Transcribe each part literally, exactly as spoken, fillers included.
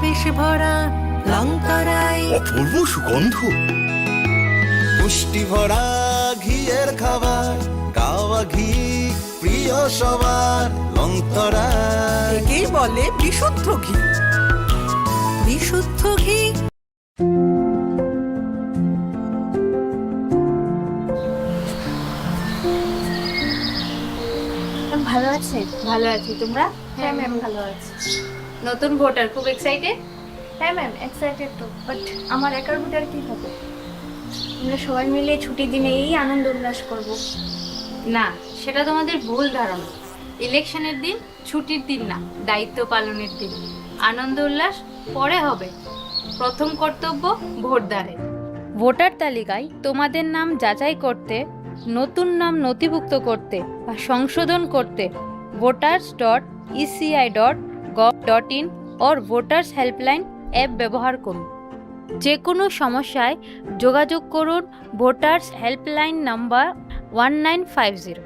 বিষ ভরা লংতরাই। অপূর্ব সুগন্ধ। পুষ্টি ভরা ঘিয়ের খাবার, গাওয়া ঘি প্রিয় সবার, লংতরাই। একেই বলে বিশুদ্ধ ঘি। বিশুদ্ধ ঘি। ভালো আছেন? ভালো আছি, তোমরা? হ্যাঁ, ম্যাম, ভালো আছি। নতুন ভোটার, খুব এক্সাইটেড? হ্যাঁ, ম্যাম, এক্সাইটেড তো, বাট আমার একার ভোটার কি হবে? আমরা সবাই মিলে ছুটির দিনে এই আনন্দ উল্লাস করব। না, সেটা তোমাদের ভুল ধারণা। ইলেকশনের দিন ছুটির দিন না, দায়িত্ব পালনের দিন। আনন্দ উল্লাস পরে হবে, প্রথম কর্তব্য ভোটদানের। ভোটার তালিকায় তোমাদের নাম যাচাই করতে, নতুন নাম নথিভুক্ত করতে বা সংশোধন করতে voters dot E C I dot gov dot in or voters helpline app ব্যবহার করুন। যে কোনো সমস্যায় যোগাযোগ করুন voters helpline number one nine five zero.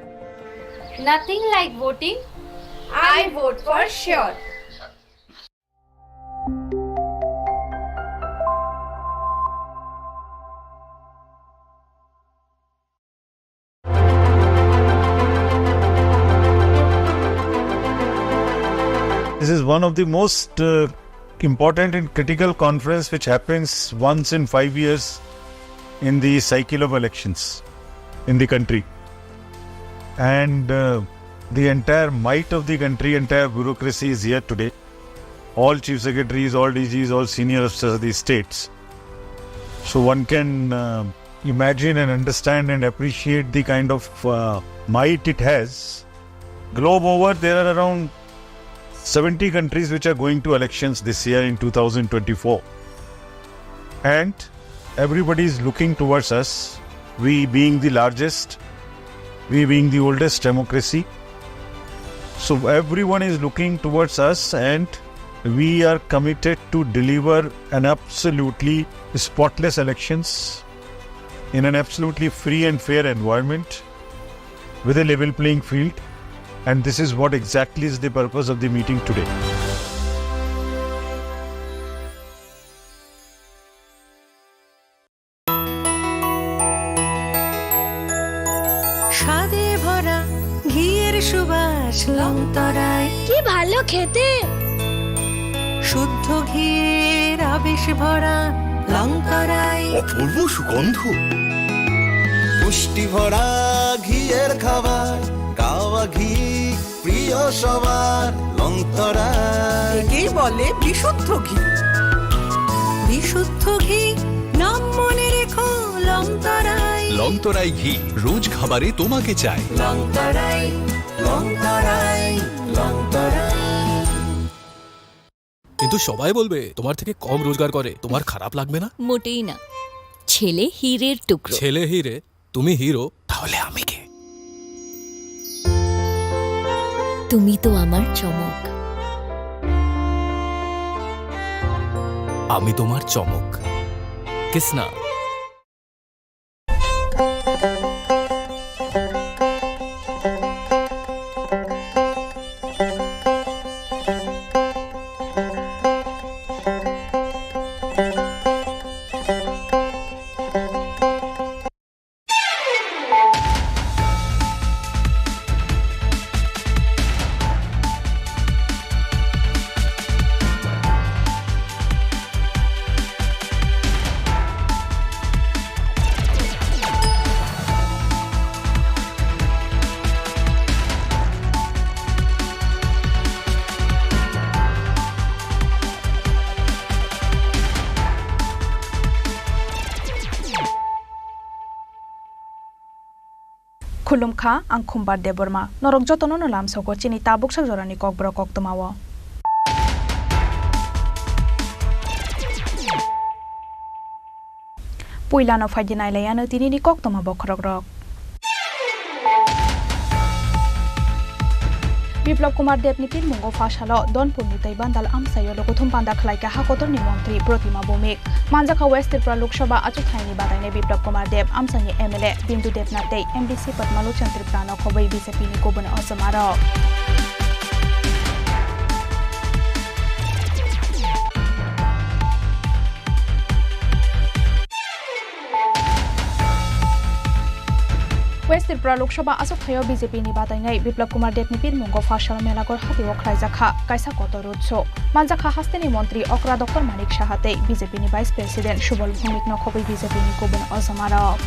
Nothing like voting, I vote for sure. This is one of the most, uh, important and critical conference which happens once in five years in the cycle of elections in the country. And, uh, the entire might of the country, entire bureaucracy is here today. All chief secretaries, all D Gs, all senior officers of the states. So one can, uh, imagine and understand and appreciate the kind of, uh, might it has. Globe over, there are around seventy countries which are going to elections this year in two thousand twenty-four. And everybody is looking towards us, we being the largest, we being the oldest democracy. So everyone is looking towards us, and we are committed to deliver an absolutely spotless elections in an absolutely free and fair environment with a level playing field. And this is what exactly is the purpose of the meeting today. স্বাদে ভরা ঘিয়ের সুবাস লংতরাই। কি ভালো খেতে! শুদ্ধ ঘিয়ের আবেশ ভরা লংতরাই। অপূর্ব সুগন্ধ। পুষ্টি ভরা ঘিয়ের খাবার, গাওয়া ঘি প্রিয় সবার, লংতরাই। একেই বলে বিশুদ্ধ ঘি। বিশুদ্ধ ঘি, নাম মনে রেখো, লংতরাই। লংতরাই ঘি, রোজ খাবারে তোমাকে চাই। লংতরাই, লংতরাই, লংতরাই। কিন্তু সবাই বলবে তোমার থেকে কম রোজগার করে, তোমার খারাপ লাগবে না? মোটেই না। ছেলে হীরের টুকরো। ছেলে হিরে, তুমি হিরো, তাহলে আমি কে? তুমি তো আমার চমক। আমি তোমার চমক। Kisna. Khulumkha, ang Khumbar Debbarma. Norok jotono no lamsogo chini tabuksa jorani kokborok koktwmao. Puilano phaidi nailaiano tinini koktwma bokhorokrok. Biplab Kumar Debni tirmungo phasalo Donpurni tei Bandal amchaio lokothum panda khlaikha ha kotorni montri Protima Bhowmik. Manjakha West Tripura Lok Sabha achukthayni batainai Biplab Kumar Deb, amchaini M L A Bindu Debnath tei M D C Padmalochon Tripura no khobwi B J P ni kubun osomarok. Tripura Lok Sabha achukthai-o B J P ni batainai Biplab Kumar Deb ni pirmungo Pharsalo Melaghor hati-o khlaijak kha kaisa kotor utsob. Manjak kha hasteni montri okra Doctor Manik Saha tei B J P ni Vice President Subal Bhowmik no khobwi B J P ni kubun ojomarok.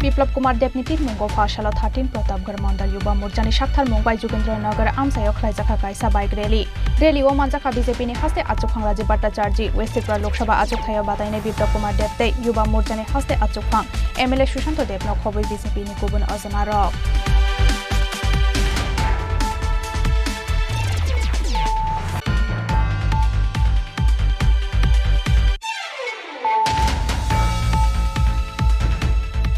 Biplab Kumar Deb ni pirmungo Pharsalo thirteen Pratapgarh Mandal Yuba Morcha ni saktharmung bai Jugendra Nagar amchaio khlaijak kha kaisa bike rally. Rally o manjak kha B J P ni haste achukphang Rajiv Bhattacharjee, West Tripura Lok Sabha achukthai-o batainai Biplab Kumar Deb tei Yuba Morcha ni haste achukphang M L A Sushanta Deb no khobwi B J P ni kubun ojomarok.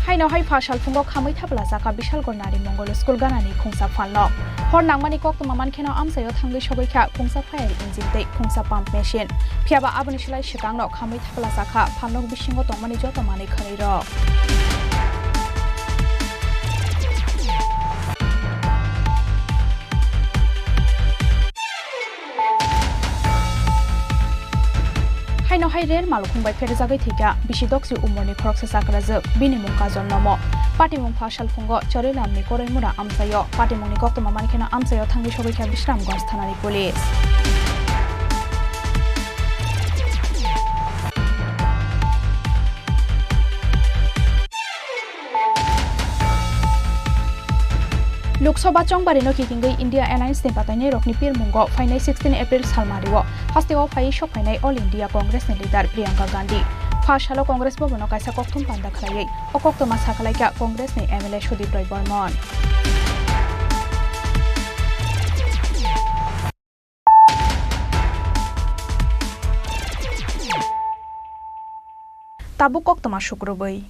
Haino hai pha salphungo khamwi thapla chakha Bishalgarh Nari Mongol School ganani khungsa phalno. Hor nangmani koktwma mankheno amchaio thangwi sogwi kha khungsa fire engine tei khungsa pump machine. Phiyaba aboni slai swkangno khamwi thapla chakha phalnok bisingo tongmani joto manwi khwnwi rok. Haino hai rel malkhung bai pherjagwi thwikha bisi doksi umorni khoroksa chakrajwk, bini mung Kajol Nomo. Patimung pha salphungo Charilamni Koroimura amchaio, patimungni koktwma mankheno amchaio thangwi sogwi kha Bisramganj thanani police. Lok Sabha chongbarino kitingwi India Alliance ni batainairokni pirmungo phainai sixteen April salmario hasteo phaiwi sokphainai All India Congress ni leader Priyanka Gandhi. Pha salo Congress Bhavan-o kaisa kokthum panda khlaiwi o koktwma sakalaikha Congress ni M L A Sudip Roy Barman. Tabuk koktwma sukrubwi.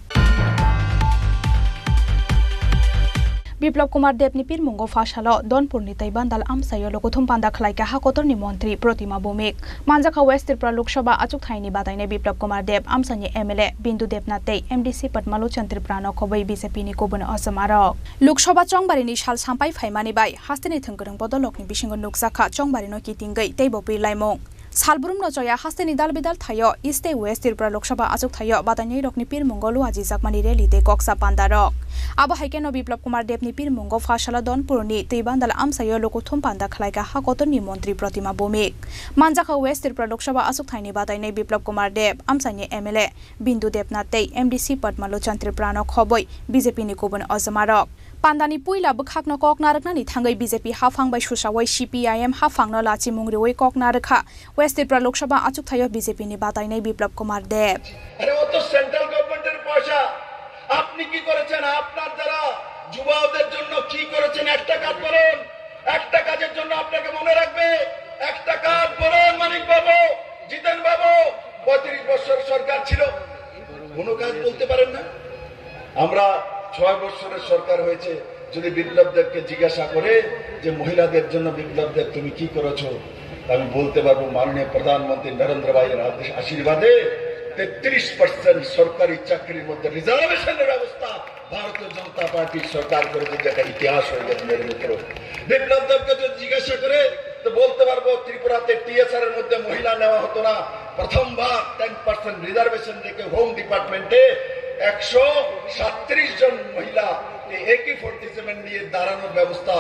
Biplab Kumar Debni pirmungo pha salo Donpurni tei Bandal amchaio lukuthum panda khlaikha ha kotorni montri Protima Bhowmik. Manjakha West Tripura Lok Sabha achukthayni batainai Biplab Kumar Deb, amchaini M L A Bindu Debnath tei M D C Padma Lochan Tripura no khobwi B J P ni kubun ojomarok. Lok Sabha chongbarini sal sampai phaimani bai hasteni thwngkwrwng bodolrokni bisingo nukjakha chongbarino kitingwi teibo pir laimung. Salbrumno choya hasteni dal bidal thaio East tei West Tripura Lok Sabha achukthayio batainairokni pirmungo luajijakmani rally tei koksa pandarok. Abo hai kheno Biplab Kumar Debni pirmungo pha salo Donpurni tei Bandal amchaio lukuthum panda khlaikha ha kotorni montri Protima Bhowmik. Manjakha West Tripura Lok Sabha achukthayni batainai Biplab Kumar Deb, amchaini M L A Bindu Debnath tei M D C Padma Lochan Tripura no khobwi B J P ni kubun ojomarok. Pandani puila bwkhakno kok narwknani thangwi B J P haphang bai susawi C P I M haphangno lachimung riwi kok narwkha West Tripura Lok Sabha achukthayio B J P ni batainai Biplab Kumar Deb. আরে, ও তো সেন্ট্রাল গভর্নমেন্টের পয়সা, আপনি কি করেছেন? আপনার যারা যুবাদের জন্য কি করেছেন, একটা কাজ বলুন। একটা কাজের জন্য আপনাকে মনে রাখবে, একটা কাজ বলুন, মানিক বাবু, জিতেন বাবু, পঁয়ত্রিশ বছর সরকার ছিল, কোনো কাজ বলতে পারেন না। আমরা ছয় বছরের সরকার হয়েছে, যদি বিপ্লব দেবকে জিজ্ঞাসা করে যে মহিলাদের জন্য বিপ্লব দেব তুমি কি করেছো, আমি বলতে পারবো মাননীয় প্রধানমন্ত্রী নরেন্দ্র ভাইয়ের আদেশ, আশীর্বাদে তেত্রিশ পার্সেন্ট সরকারি চাকরির মধ্যে রিজার্ভেশনের ব্যবস্থা ভারতীয় জনতা পার্টির সরকার করেছে, যেটা ইতিহাস হয়ে গেছে মেরে মিত্র। বিপ্লব দেবকে যদি জিজ্ঞাসা করে তো বলতে পারবো ত্রিপুরাতে টিএসআর এর মধ্যে মহিলা নেওয়া হতো না, প্রথমবার টেন পার্সেন্ট রিজার্ভেশন রেখে হোম ডিপার্টমেন্টে একশো সাতত্রিশ জন মহিলা একে ফর্টি সেভেন নিয়ে দাঁড়ানোর ব্যবস্থা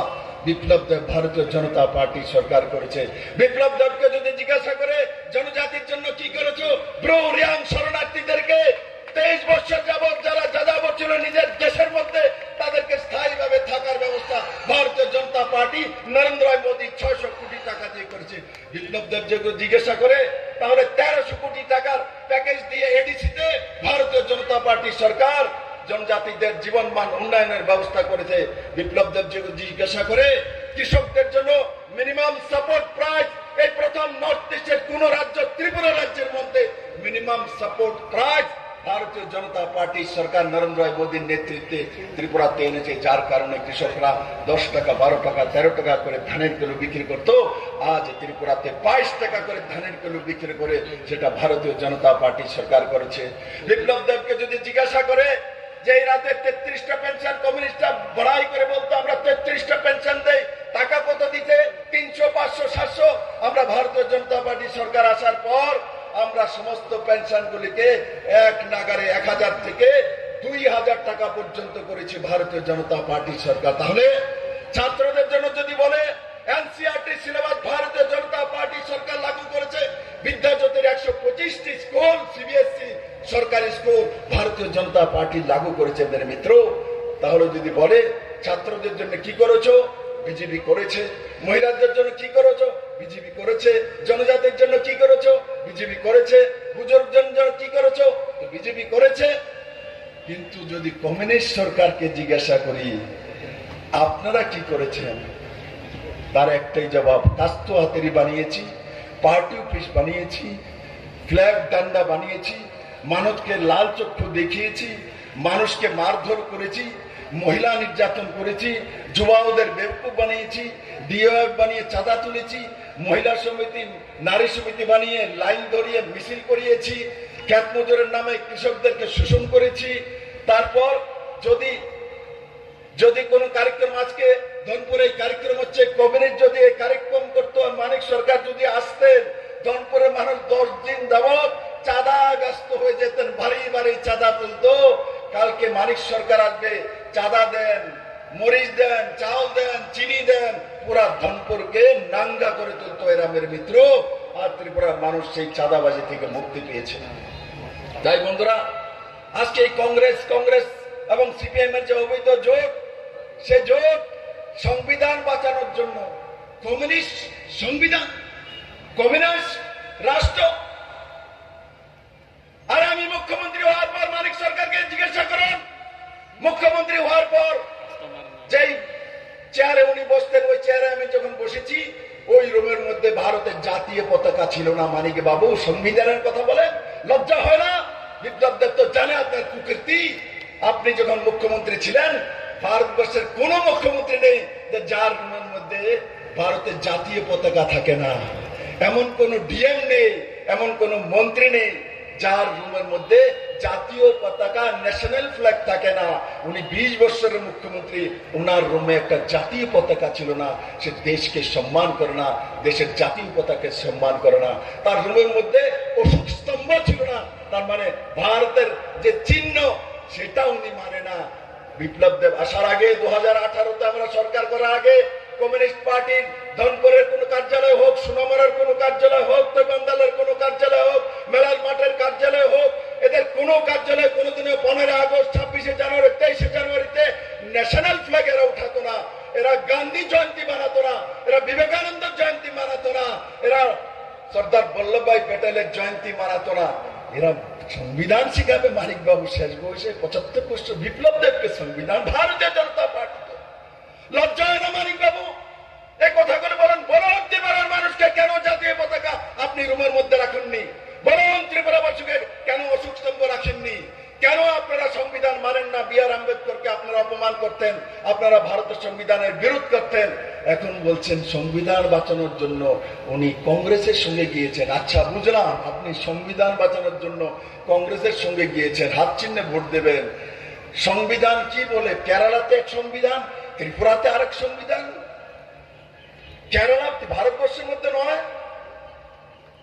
বিপ্লব দেব ভারতীয় জনতা পার্টি সরকার করেছে। বিপ্লব দেবকে যদি জিজ্ঞাসা করে জনজাতির জন্য কি করেছো, ব্রু রিয়াং শরণার্থীদেরকে তেইশ বছর যাবত যারা যাযাবর ছিল নিজের দেশের মধ্যে, তাদেরকে স্থায়ীভাবে থাকার ব্যবস্থা ভারতীয় জনতা পার্টি নরেন্দ্র মোদী ছয়শো কোটি টাকা দিয়ে করেছে। বিপ্লব দেব যদি জিজ্ঞাসা করে, তাহলে তেরোশো কোটি টাকার প্যাকেজ দিয়ে এডিসিতে ভারতীয় জনতা পার্টি সরকার জনজাতিদের জীবনমান উন্নয়নের ব্যবস্থা করেছে। বিপ্লব দেব যদি জিজ্ঞাসা করে কৃষকদের জন্য মিনিমাম সাপোর্ট প্রাইস, এই প্রথম নর্থ ইস্টের কোন রাজ্য, ত্রিপুরা রাজ্যের মধ্যে মিনিমাম সাপোর্ট প্রাইস ভারতীয় জনতা পার্টি সরকার নরেন্দ্র মোদীর নেতৃত্বে ত্রিপুরাতে এনেছে, যার কারণে কৃষকরা দশ টাকা, বারো টাকা, তেরো টাকা করে ধানের কিলো বিক্রি করত। আজ ত্রিপুরাতে বাইশ টাকা করে ধানের কিলো বিক্রি করে সেটা ভারতীয় জনতা পার্টি সরকার করেছে। বিপ্লব দেবকে যদি জিজ্ঞাসা করে যে এই রাজ্যে তেত্রিশটা পেনশন কমিউনিস্টরা বড়াই করে বলতো আমরা তেত্রিশটা পেনশন দেই, টাকা কত দিতে? তিনশো, পাঁচশো, সাতশো। আমরা ভারতীয় জনতা পার্টি সরকার আসার পর আমরা সমস্ত পেনশনগুলিকে এক নাগাড়ে এক হাজার থেকে দুই হাজার টাকা পর্যন্ত করেছি ভারতীয় জনতা পার্টি সরকার। তাহলে ছাত্রদের জন্য যদি বলে, এনসিইআরটি সিলেবাস ভারতীয় জনতা পার্টি সরকার লাগু করেছে, বিদ্যাজ্যোতির একশো পঁচিশটি স্কুল, সিবিএসই সরকারি স্কুল ভারতীয় জনতা পার্টি লাগু করেছে। মেরে মিত্র, তাহলে যদি বলে, ছাত্রদের জন্য কি করেছো? বিজেপি করেছে। মহিলাদের জন্য কি করেছো? বিজেপি করেছে। জনজাতির জন্য কি করেছো? বিজেপি করেছে। বুজুর্গদের জন্য কি করেছো? বিজেপি করেছে। কিন্তু যদি কমিউনিস্ট সরকারকে জিজ্ঞাসা করি, আপনারা কি করেছেন, তার একটাই জবাব, কাস্তো হাতেরি বানিয়েছি, পার্টি অফিস বানিয়েছি, ফ্ল্যাগ ডান্ডা বানিয়েছি, মানুষকে লাল চক্ষু দেখিয়েছি, মানুষকে মারধর করেছি, মহিলা নির্যাতন করেছি, যুবাদের বেকুব বানিয়েছি, ডিওএফ বানিয়ে চাঁদা তুলেছি, মহিলা সমিতি, নারী সমিতি বানিয়ে লাইন ধরিয়ে মিছিল করিয়েছি, ক্ষেত মজুরের নামে কৃষকদেরকে শোষণ করেছি। তারপর যদি যদি কোনো কার্যক্রম, আজকে ধনপুরে এই কার্যক্রম হচ্ছে, কবিরের যদি এই কার্যক্রম করতো আর মানিক সরকার যদি আসতেন, ধনপুরের মানুষ দশ দিন যাবত চাঁদাগ্রস্ত হয়ে যেতেন, বাড়ি বাড়ি চাঁদা তুলতো। কালকে মানিক সরকার আসবে, চাঁদা দেন, মরিচ দেন, চাউল দেন, চিনি দেন, পুরা ধনপুরকে নাঙ্গা করে তুলতো এরা, মেরে মিত্র। আর ত্রিপুরার মানুষ সেই চাঁদাবাজি থেকে মুক্তি পেয়েছে। তাই বন্ধুরা, আজকে এই কংগ্রেস, কংগ্রেস এবং সিপিএম এর যে অবৈধ জোট, সে জোট সংবিধান বাঁচানোর জন্য, কমিউনিস্ট সংবিধান, কমিউনিস্ট রাষ্ট্র। আর আমি মুখ্যমন্ত্রী হওয়ার পর মানিক সরকারকে জিজ্ঞাসা করুন, মুখ্যমন্ত্রী হওয়ার পর যেই চেয়ারে উনি বসতেন, ওই চেয়ারে আমি যখন বসেছি, ওই রুমের মধ্যে ভারতের জাতীয় পতাকা ছিল না। মানিক বাবু সংবিধানের কথা বলেন, লজ্জা হয় না? বিপ্লব দেব তো জানে আপনার কুকীর্তি। আপনি যখন মুখ্যমন্ত্রী ছিলেন, ভারতবর্ষের কোনো মুখ্যমন্ত্রী নেই যে যার রুমের মধ্যে ভারতের জাতীয় পতাকা থাকে না। এমন কোনো ডিএম নেই, এমন কোনো মন্ত্রী নেই যার রুমের মধ্যে জাতীয় পতাকা, ন্যাশনাল ফ্ল্যাগ থাকে না। উনি বিশ বছরের মুখ্যমন্ত্রী, ওনার রুমে একটা জাতীয় পতাকা ছিল না। সে দেশকে সম্মান করে না, দেশের জাতীয় পতাকাকে সম্মান করে না। তার রুমের মধ্যে অশোক স্তম্ভ ছিল না, তার মানে ভারতের যে চিহ্ন, সেটা উনি মানে না। বিপ্লব দেব আসার আগে, দু হাজার আঠারোতে আমরা সরকার করার আগে, কমিউনিস্ট পার্টির ধনপুরের কোনো কার্যালয় হোক, সুনামুড়ার কোনো কার্যালয় হোক, তৈবান্দালের কোনো কার্যালয় হোক, মেলার মাঠের কার্যালয় হোক, এদের কোনো কার্যালয় কোনোদিনও পনেরো আগস্ট, ছাব্বিশে জানুয়ারি, তেইশে জানুয়ারিতে ন্যাশনাল ফ্ল্যাগ এরা উঠাতো না। এরা গান্ধী জয়ন্তী মানাতো না, এরা বিবেকানন্দ জয়ন্তী মানাতো না, এরা সর্দার বল্লভভাই প্যাটেলের জয়ন্তী মানাতো না। এরা সংবিধান শিখাবে মানিকবাবু শেষ বয়সে, পঁচাত্তর বছর, বিপ্লব দেবকে সংবিধান, ভারতীয় জনতা পার্টিকে। লজ্জা হয় না মানিকবাবু? এই কথাগুলো বলেন, বলুন ত্রিপুরার মানুষকে কেন জাতীয় পতাকা আপনি রুমের মধ্যে রাখেননি? বলুন ত্রিপুরাবাসীকে কেন অশোক স্তম্ভ রাখেননি? কেন আপনারা সংবিধান মানেন না? বি আর আম্বেদকরকে আপনারা অপমান করতেন, আপনারা ভারতের সংবিধানের বিরোধ করতেন। এখন বলছেন সংবিধান বাঁচানোর জন্য উনি কংগ্রেসের সঙ্গে গিয়েছেন। আচ্ছা, বুঝলাম, আপনি সংবিধান বাঁচানোর জন্য কংগ্রেসের সঙ্গে গিয়েছেন, হাত চিহ্নে ভোট দেবেন। সংবিধান কি বলে? কেরালাতে এক সংবিধান, ত্রিপুরাতে আরেক সংবিধান। কেরালা ভারতবর্ষের মধ্যে নয়,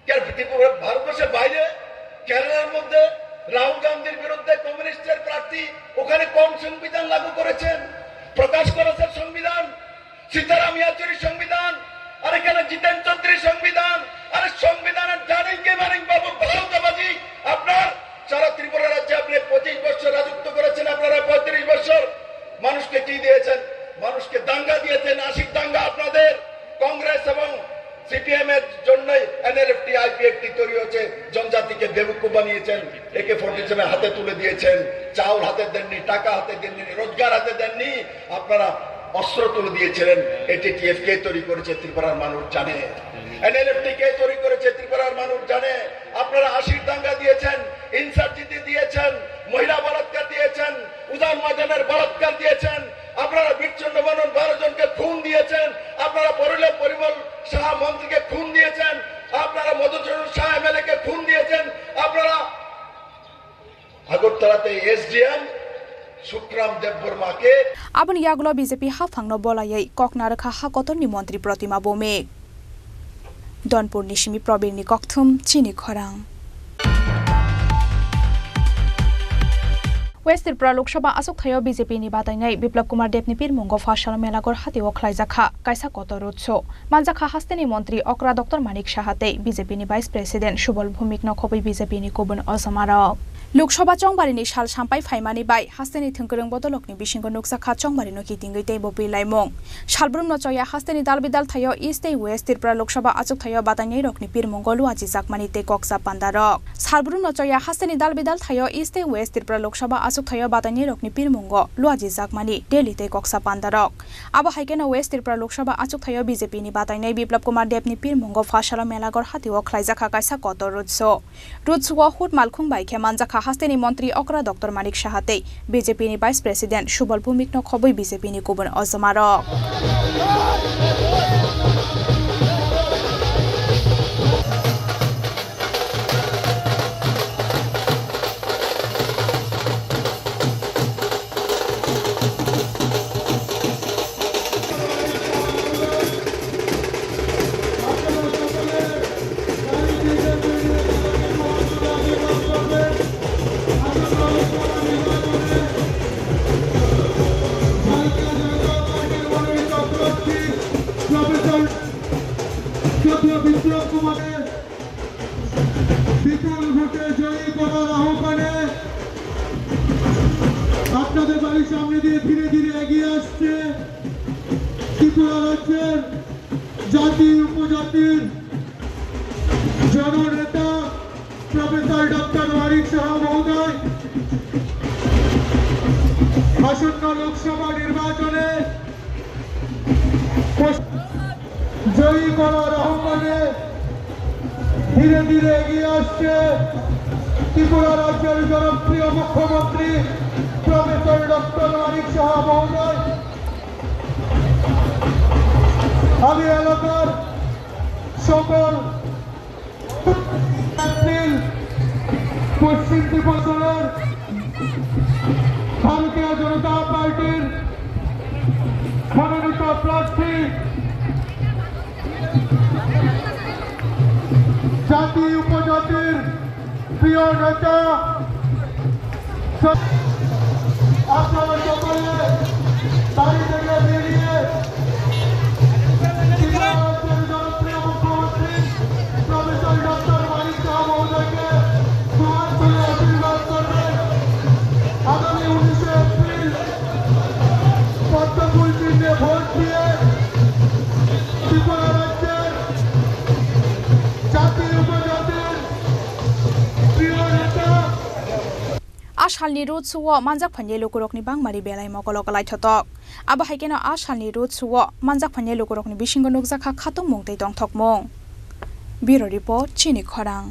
কেন ত্রিপুরা ভারতবর্ষের বাইরে? কেরালার মধ্যে রাহুল গান্ধীর বিরুদ্ধে কমিউনিস্টের প্রার্থী, ওখানে কোন সংবিধান লাগু করেছেন, প্রকাশ করেছেন সংবিধান? সীতারাম ইয়েচুরি সংবিধান, আর এখানে জিতেন চৌধুরী সংবিধান। আরে সংবিধানের জানেন কে মানিক বাবু? ভাওতাবাজি। আপনার সারা ত্রিপুরা রাজ্যে আপনি পঁচিশ বছর রাজত্ব করেছেন, আপনারা পঁয়ত্রিশ বছর। মানুষকে কি দিয়েছেন? মানুষকে দাঙ্গা দিয়েছেন, আশির দাঙ্গা আপনাদের। কংগ্রেস এবং সিপিএম এর জন্যই এনএলএফটি আইপিএফটি তৈরি হয়েছে, জনজাতিকে বেবুকুফ বানিয়েছেন, একে ফর্টি সেভেন হাতে তুলে দিয়েছেন, চাউল হাতে দেননি, টাকা হাতে দেননি, রোজগার হাতে দেননি। আপনারা অস্ত্র তুলে দিয়েছিলেন, এটিটিএফ কে তৈরি করেছে ত্রিপুরার মানুষ জানে, এনএলএফটি কে তৈরি করেছে ত্রিপুরার মানুষ জানে। আপনারা আশির দাঙ্গা দিয়েছেন, ইনসার্জিটি দিয়েছেন, মহিলা বলাৎকার দিয়েছেন, উজান মাজানের বলাৎকার দিয়েছেন, আপনারা বীরচন্দ্র মেনন বারো জনকে খুন দিয়েছেন, আপনারা পরিমল, পরিমল সাহা মন্ত্রীকে খুন দিয়েছেন, আপনারা মধুসূদন সাহা এমএলএ কে খুন দিয়েছেন, আপনারা আগরতলাতে SDM Sukram Debbarma ke. Aboni yagulo B J P haphangno bolaiwi kok narwkha ha kotorni montri Protima Bhowmik. Donpurni simi Probirni kokthum chini khorang. West Tripura Lok Sabha achukthai-o B J P ni batainai Biplab Kumar Debni pirmungo pha salo Melaghor hati-o khlaijakha kaisa kotor road show. Manjakha hasteni montri okra Doctor Manik Saha tei B J P ni Vice President Subal Bhowmik no khobwi B J P ni kubun ojomarok. Lok Sabha chongbarini sal sampai phaimani bai hasteni thwngkwrwng bodolokni bisingo nukjakha chongbarino kitingwi tei bo birlaimung. Salbrumno choya hasteni dal bidal thaio East tei West Tripura Lok Sabha achukthai-o batainairokni pirmungo luajijakmani tei koksa pandarok. Salbrumno choya hasteni dal bidal thaio East tei West Tripura Lok Sabha achukthai-o batainairokni pirmungo luajijakmani rally tei koksa pandarok. Abo hai kheno West Tripura Lok Sabha achukthai-o B J P ni batainai Biplab Kumar Debni pirmungo pha salo Melaghor hati-o khlaijakha kaisa kotor road show. Road show-o hut malkhung bai khe manjakha hasteni montri okra Doctor Manik Saha tei B J P ni Vice President Subal Bhowmik no khobwi B J P ni kubun ojomarok. Biplab কুমার বিপুল ভোটে জয়ী করার আহ্বানে আপনাদের বাড়ির সামনে দিয়ে ধীরে ধীরে এগিয়ে আসছে ত্রিপুরা রাজ্যের জাতি উপজাতির জননেতা প্রফেসর ডক্টর মানিক সাহা মহোদয়। আসন্ন লোকসভা নির্বাচনে জয়ী করার আহ্বানে ধীরে ধীরে এগিয়ে আসছে ত্রিপুরা রাজ্যের জনপ্রিয় মুখ্যমন্ত্রী প্রফেসর ডক্টর মানিক সাহা মহোদয়। আমি এলাকার সকল এপ্রিল পশ্চিম ত্রিপুরা অঞ্চলের ভারতীয় জনতা পার্টির মনোনীত প্রার্থী, জাতি উপজাতির প্রিয় নেতা, আপনারা সকলে বাড়ি থেকে বেরিয়ে ত্রিপুরা রাজ্যের জনপ্রিয় মুখ্যমন্ত্রী প্রফেসর ডক্টর মানিক সাহা মহোদয়কে দুহাত তুলে আশীর্বাদ করবেন। আগামী উনিশে এপ্রিল পদ্মফুল চিহ্নে ভোট দিয়ে ত্রিপুরা রাজ্যের জাতি উপজাতির প্রিয় নেতা। A salni road show-o manjak phainai lukurokni bangmari belai mokolo kwlaithotok. Abo hai kheno a salni road show-o manjak phainai lukurokni bisingo nukjakha khatungmung tei tongthokmung. Bureau Report, Chini Khorang.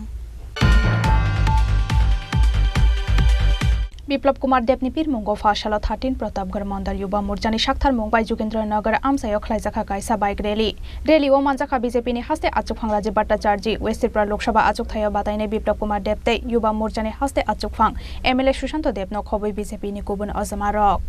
Biplab Kumar Debni pirmungo pha salo thirteen Pratapgarh Mondal Yuba Morchani saktharmung bai Jogendra Nagar amchaio khlaijakha kaisa bike rally. Rally-o manjakha B J P ni haste achukphang Rajiv Bhattacharjee, West Tripura Lok Sabha achukthai-o batainai Biplab Kumar Deb tei Yuba Morchani haste achukphang M L A Sushanta Debno khobwi B J P ni kubun ojomarok.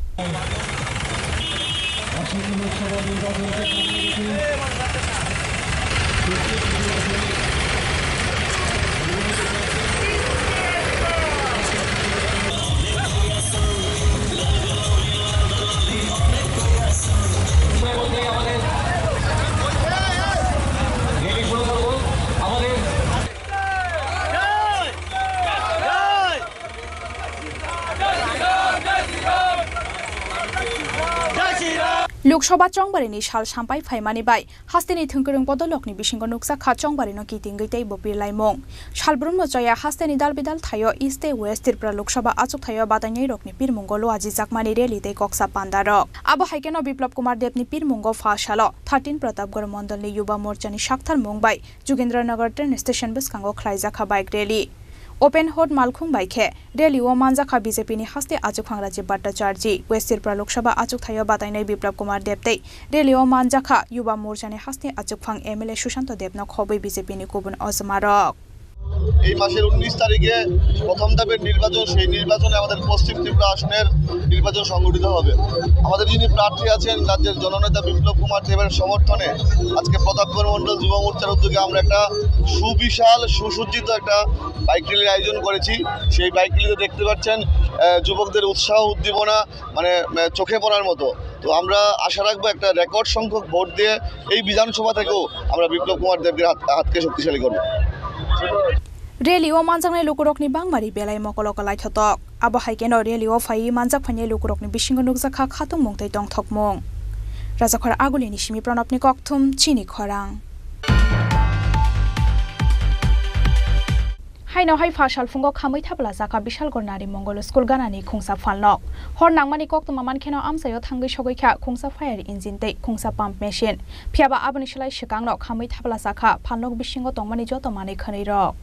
Lok Sabha chongbarini sal sampai phaimani bai hasteni thwngkwrwng bodolokni bisingo nukjakha chongbarino kitingwi tei bo birlaimung. Salbrumno choya hasteni dal bidal thaio East tei West Tripura Lok Sabha achukthai-o batainairokni pirmungo luajijakmani rally tei koksa pandarok. Abo hai kheno Biplab Kumar Debni pirmungo pha salo thirteen Pratapgarh Mondalni Yuba Morchani saktharmung bai Jogendra Nagar train station bwskango khlaijakha bike rally. Open hot malkhung bai khe rally-o manjakha B J P ni haste achukphang Rajiv Bhattacharjee, West Tripura Lok Sabha achukthai-o batainai Biplab Kumar Deb tei rally-o manjakha Yuba Morchani haste achukphang M L A Sushanta Debno khobwi B J P ni kubun ojomarok. এই মাসের উনিশ তারিখে প্রথম ধাপের নির্বাচন, সেই নির্বাচনে আমাদের পশ্চিম ত্রিপুরা আসনের নির্বাচন সংগঠিত হবে। আমাদের যিনি প্রার্থী আছেন রাজ্যের জননেতা বিপ্লব কুমার দেবের সমর্থনে আজকে প্রতাপগড় মণ্ডল যুব মোর্চার উদ্যোগে আমরা একটা সুবিশাল সুসজ্জিত একটা বাইক র্যালির আয়োজন করেছি। সেই বাইক র্যালিতে দেখতে পাচ্ছেন, আহ, যুবকদের উৎসাহ উদ্দীপনা মানে, আহ, চোখে পড়ার মতো। তো আমরা আশা রাখবো একটা রেকর্ড সংখ্যক ভোট দিয়ে এই বিধানসভা থেকেও আমরা বিপ্লব কুমার দেবকে হাত-, হাতকে শক্তিশালী করবো। Rally o manjaknai lukurokni bangmari belai mokolo kwlaithotok. Abo hai kheno rally o phaiwi manjak phainai lukurokni bisingo nukjakha khatungmung tei tongthokmung. Rajakhor Agulini simi Pranabni kokthum chini khorang. Haino hai pha salphungo khamwi thapla chakha Bishalgarh Nari Mongol School ganani khungsa phalnok. Hor nangmani koktwma mankheno amchaio thangwi sogwi kha khungsa fire engine tei khungsa pump machine. Phiyaba aboni slai swkangno khamwi thapla chakha phalnok bisingo tongmani joto manwi khwnwirok.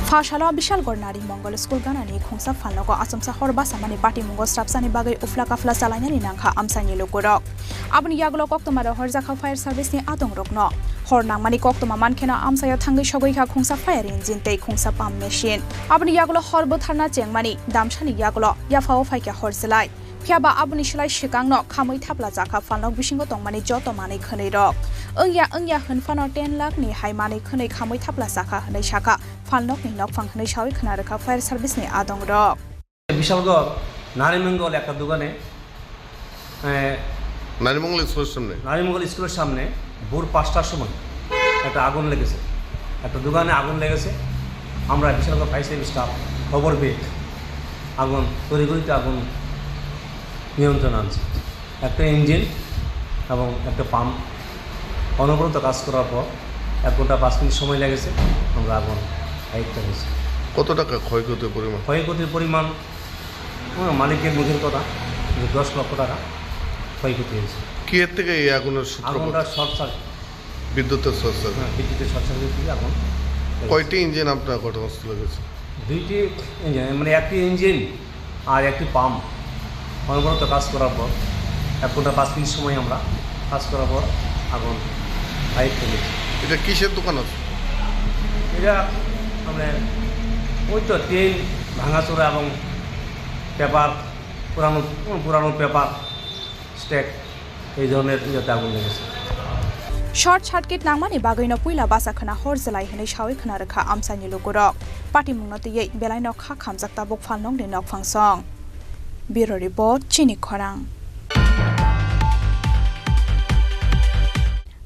Pha salo Bishalgarh Nari Mongol School ganani khungsa phalnogo achomsa hor basamani patimungo srapsani bagwi ufla kafla chalainani nangkha amchaini lukurok. Aboni yagulo koktwma rohorjakha fire service ni adongrokno. Hor nangmani koktwma mankheno amchaio thangwi sogwi kha khungsa fire engine tei khungsa pump machine. Aboni yagulo hor bwtharna chengmani damsani yagulo yaphao phaikha hor chwlai. Phiyaba aboni slai swkangno khamwi thapla chakha phalnok bisingo tongmani joto manwi khwnwirok. Wngya wngya hwnphano ten lakh ni hai manwi khwnwi khamwi thapla chakha hwnwi sakha phalnokni nokphang hwnwi sawi khna rwkha fire service ni adongrok. Bishalgarh নারীমঙ্গল একটা দোকানে, এ, নারীমঙ্গল স্কুলের সামনে। নারীমঙ্গল স্কুলের সামনে ভোর পাঁচটার সময় একটা আগুন লেগেছে, একটা দোকানে আগুন লেগেছে। আমরা বিশালগড় ফায়ার সার্ভিস স্টাফ খবর পেয়ে আগুন, তড়িঘড়িতে আগুন নিয়ন্ত্রণে আনছি। একটা ইঞ্জিন এবং একটা পাম্প অনবরত কাজ করার পর এক ঘন্টা পাঁচ মিনিট সময় লেগেছে, আমরা আগুন আয়ত্ত হয়েছে। কত টাকা ক্ষয়ক্ষতির পরিমাণ? ক্ষয়ক্ষতির পরিমাণ, হ্যাঁ, মালিকের মুখের কথা যে দশ লক্ষ টাকা ক্ষয়ক্ষতি হয়েছে। কি এর থেকে এই আগুনের সূত্রপাত? আগুনটা শর্ট সার্কিট। বিদ্যুতের শর্ট সার্কিট। হ্যাঁ, বিদ্যুতের শর্ট সার্কিট থেকে আগুন লেগেছে। কয়টি ইঞ্জিন আপনার ঘটনাস্থলে গেছে? দুইটি ইঞ্জিন, মানে একটি ইঞ্জিন আর একটি পাম্প অনবরত কাজ করার পর এক ঘন্টা পাঁচ মিনিট সময় আমরা কাজ করার পর আগুন আয়ত্ত হয়েছে। এটা কিসের দোকান আছে? এটা মানে ওই তো টিন ভাঙাচোরা এবং পেপার, পুরানো, পুরানো পেপার স্ট্যাক, এই ধরনের ইয়েতে আগুন লেগেছে। Short circuit nangmani bagwino puila basa khna hor chwlai hwnwi sawi khna rwkha amchaini lukurok. Patimungno twiwi belaino kha khamjak tabuk phalnokni nokphang song. Bureau Report, Chini Khorang.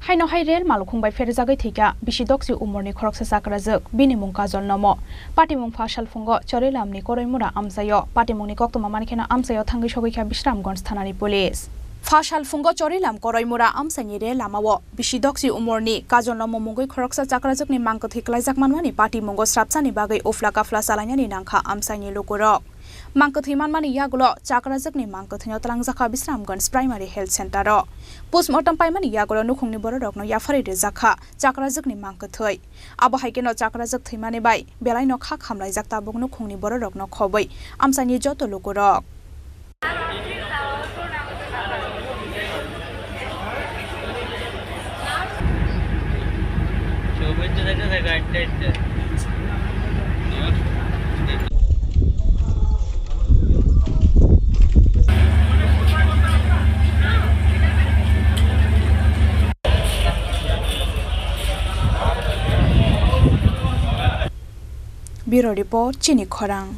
Haino hai rel malkhung bai pherjagwi thwikha bisi doksi umorni khoroksa chakrajwk, bini mung Kajol Nomo. Patimung pha salphungo Chorilamni Koroimura amchaio. Patimungni koktwma mankheno amchaio thangwi sogwi kha Bisramganj thanani police. Pha salphungo Chorilam Koroimura amchaini rel lamao bisi doksi umorni Kajol Nomo mungwi khoroksa chakrajwkni mang kwthwi kwlaijak manmani patimungo srapsani bagwi ufla kafla chalainani nangkha amchaini lukurok. Mang kwthwi manmani yagulo chakrajwkni mang kwthwino twlangjakha Bisramganj Primary Health Center o. Postmortem paimani yagulo nukhungni bororokno yapharwi rwjakha chakrajwkni mang kwthwi. Abo hai kheno chakrajwk thwimani bai belaino kha khamlaijak tabuk nukhungni bororokno khobwi amchaini joto lukurok. Bureau Report, Chini Khorang.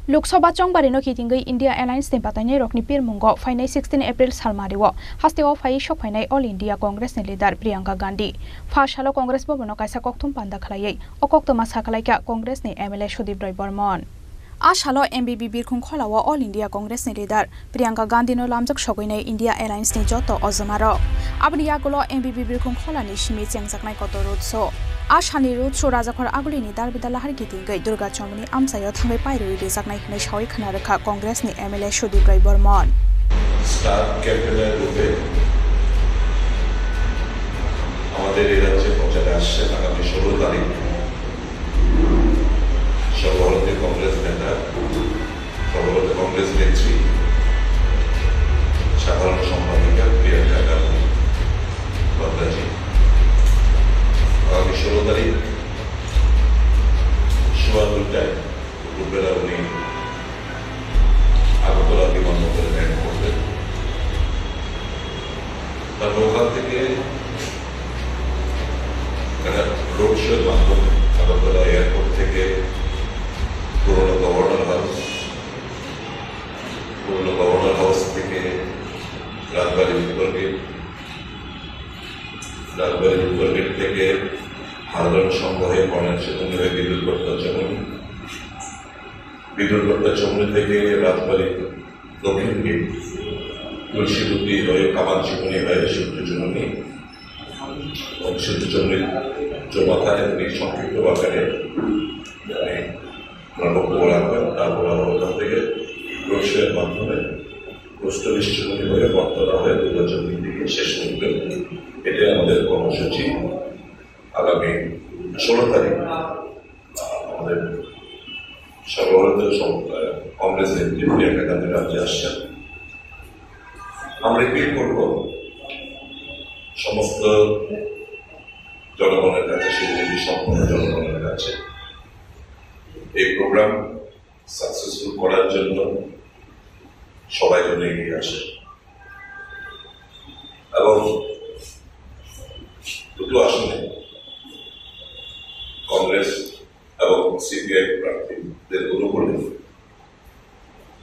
Lok Sabha chongbarino kitingwi India Alliance ni batainairokni pirmungo phainai sixteen April salmario hasteo phaiwi sokphainai All India Congress ni leader Priyanka Gandhi. Pha salo Congress Bhavan o kaisa kokthum panda khlaiwi o koktwma sakhlaikha Congress ni M L A Sudip Roy Barman. A salo M B B Birkhung Khola o All India Congress ni leader Priyanka Gandhi no lamjak sogwinai India Alliance ni joto ojomarok. Aboni yagulo M B B Birkhung Khola ni simi chengjaknai kotor road show. A salni road show Rajakhor Aguli ni Darbida Lahar gidingwi Durga Chowmuni amchaio thangwi pairwi rijaknai hwnwi sawi khna rwkha Congress ni M L A Sudip Roy Bormon. Star campaigner রূপে আমাদের এই রাজ্যে প্রচারে আসছেন আগামী ষোলো তারিখ সর্বভারতীয় কংগ্রেস নেতা, সর্বভারতীয় কংগ্রেস নেত্রী, সাধারণ সম্পাদিকা প্রিয়াঙ্কা গান্ধী ভাদ্রাজি। আগামী ষোলো তারিখ সোয়া দুইটায় দুপুরবেলা উনি আগরতলা বিমানবন্দরে ল্যান্ড করবেন। তারপর ওখান থেকে একটা রোড শোর মাধ্যমে আগরতলা এয়ারপোর্ট থেকে পুরনো গভর্নর হাউস, পুরনো গভর্নর হাউস থেকে রাজবাড়ি উত্তর গেট, রাজবাড়ি উত্তর গেট থেকে হালদন সংঘ হয়ে কর্ণেল সেতুবন্দি হয়ে বিদ্যুৎ প্রত্যাচমন, বিদ্যুৎ প্রত্যাচমন থেকে রাজবাড়ি দক্ষিণ গেট, তুলসীবতী হয়ে কামান চিমনি হয়ে সূর্য চুমনি এবং সূর্য চুমনির চৌমাথায় তিনি সংক্ষিপ্ত আকারে মানে ওনার বক্তব্য রাখবেন। তারপর আবার ওখান থেকে রোড শোয়ের মাধ্যমে প্রস্তুতি নিশ্চিত হয়ে বক্তব্য হয়ে দুর্গাচক দিকে শেষ করবেন। এটাই আমাদের কর্মসূচি আগামী ষোলো তারিখ। আমাদের সর্বভারতীয় সম-, আহ, কংগ্রেস নেত্রী প্রিয়াঙ্কা গান্ধী রাজ্যে আসছেন। আমরা এপিল করব সমস্ত জনগণের কাছে, শিলিগুড়ি সম্পূর্ণ জনগণের কাছে এই প্রোগ্রাম সাকসেসফুল করার জন্য সবাই যেন এগিয়ে আসে এবং দুটো আসনে কংগ্রেস এবং সিপিআই প্রার্থীদের অনুকূলে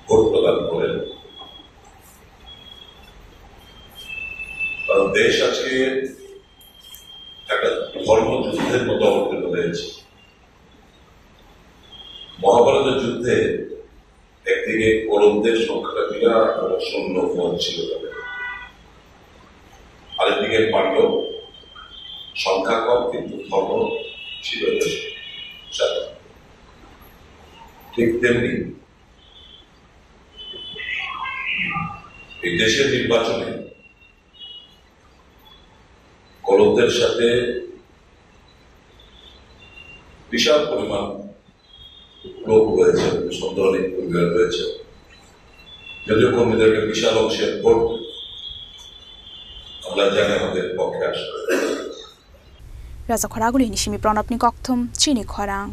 ভোট প্রদান করেন। কারণ দেশ আজকে একটা ধর্মযুদ্ধের মতো অবতীর্ণ হয়েছে। মহাভারতের যুদ্ধে একদিকে কৌরবদের সংখ্যাটা বিরাট বড় সৈন্য ফৌজ ছিল তাদের, আরেকদিকে পাণ্ডব সংখ্যা কম কিন্তু ধর্ম ছিল বেশি। ঠিক তেমনি এই দেশের নির্বাচনে কৌরবদের সাথে বিশাল পরিমাণ লোক রয়েছে, সন্দেহ নেই, কর্মীরা রয়েছে। যদিও কর্মীদের একটা বিশাল অংশের ভোট আমরা জানি আমাদের পক্ষে আসবে। Raja Khoraguli ni simi Pranab ni kokthum chini khorang.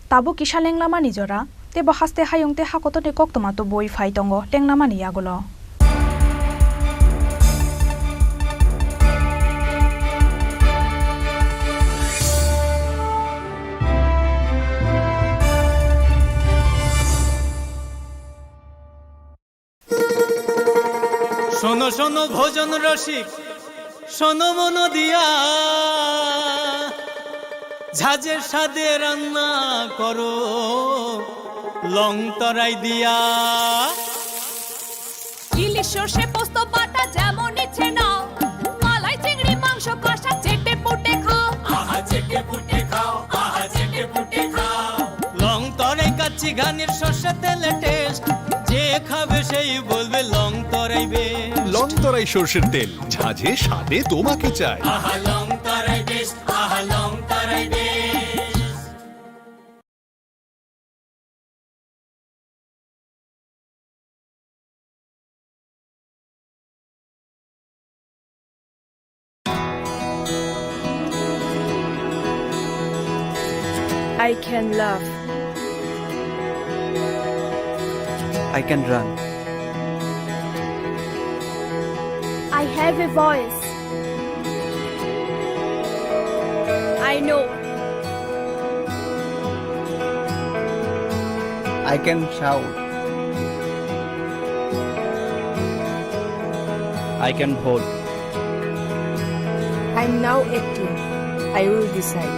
Tabuk kisa lenglamani jora, tebo haste hayung tei hakotorni koktwma tubui phai tongo lenglamani yagulo. শোনো শোনো ভজন রসিক, শোনো মন দিয়া, ঝাঁঝের স্বাদে রান্না করো লং তরাই দিয়া। ইলিশ সর্ষে পোস্ত বাটা যেমন ইচ্ছে নাও, মালাই চিংড়ি মাংস কষা চেটে পুটে খাও। আহা চেটে পুটে খাও, আহা চেটে পুটে খাও। লং তরাই কাচ্চি ঘানির সর্ষে তেলে টেস্ট, যে খাবে সেই বলবে লং তরাই বেস্ট। লং তরাই সর্ষের তেল, ঝাঁঝে স্বাদে তোমাকে চাই। আহা লং তরাই বেস্ট, আহা লং তরাই best. I can laugh. I can run. I have a voice. I know. I can shout. I can vote. I'm now acting. I will decide.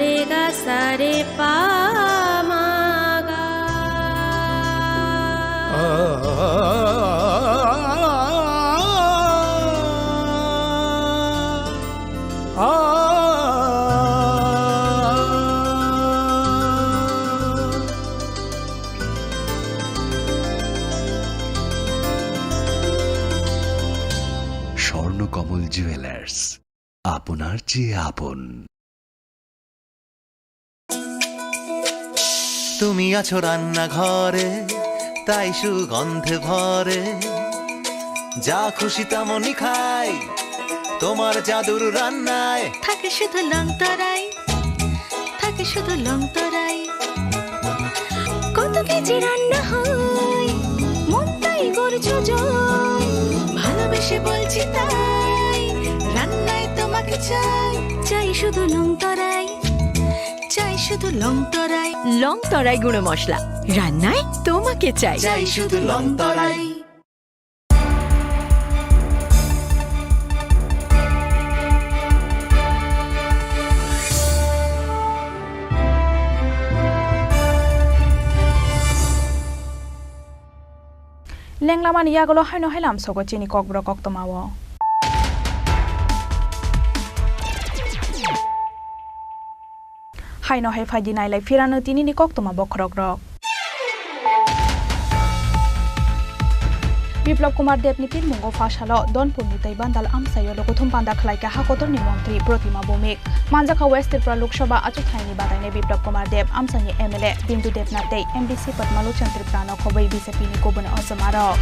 re ga sa re pa ma ga. Swarnakamal jewellers, আপনার চেয়ে আপন। তুমি আছো রান্নাঘরে, তাই সুগন্ধে ভরে। যা খুশি তেমনই খাই, তোমার জাদুর রান্নায়। থাকে শুধু লং তরাই, থাকে শুধু লং তরাই। কত কেজি রান্না হয়, মনটাই করছো জয়। ভালোবেসে বলছি তাই, রান্নায় তোমাকে চাই। চাই শুধু লং তরাই, চাই শুধু লং তরাই। লং তরাই গুঁড়ো মশলা, রান্নায় তোমাকে চাই। চাই শুধু লং তরাই। Lenglamani yagulo haino hai lamsogo chini kokborok koktwmao. Haino hai phaidi nailai phirano tinini koktwma bokhorokrok. Biplab Kumar Debni pirmungo phasalo Donpurni tei Bandal amchaio lokothum panda khlaikha ha kotorni montri Protima Bhowmik. Manjakha West Tripura Lok Sabha achukthayni batainai Biplab Kumar Deb, amchaini M L A Bindu Debnath tei M D C Padma Lochan Tripurano khobwi B J P ni kubun osomarok.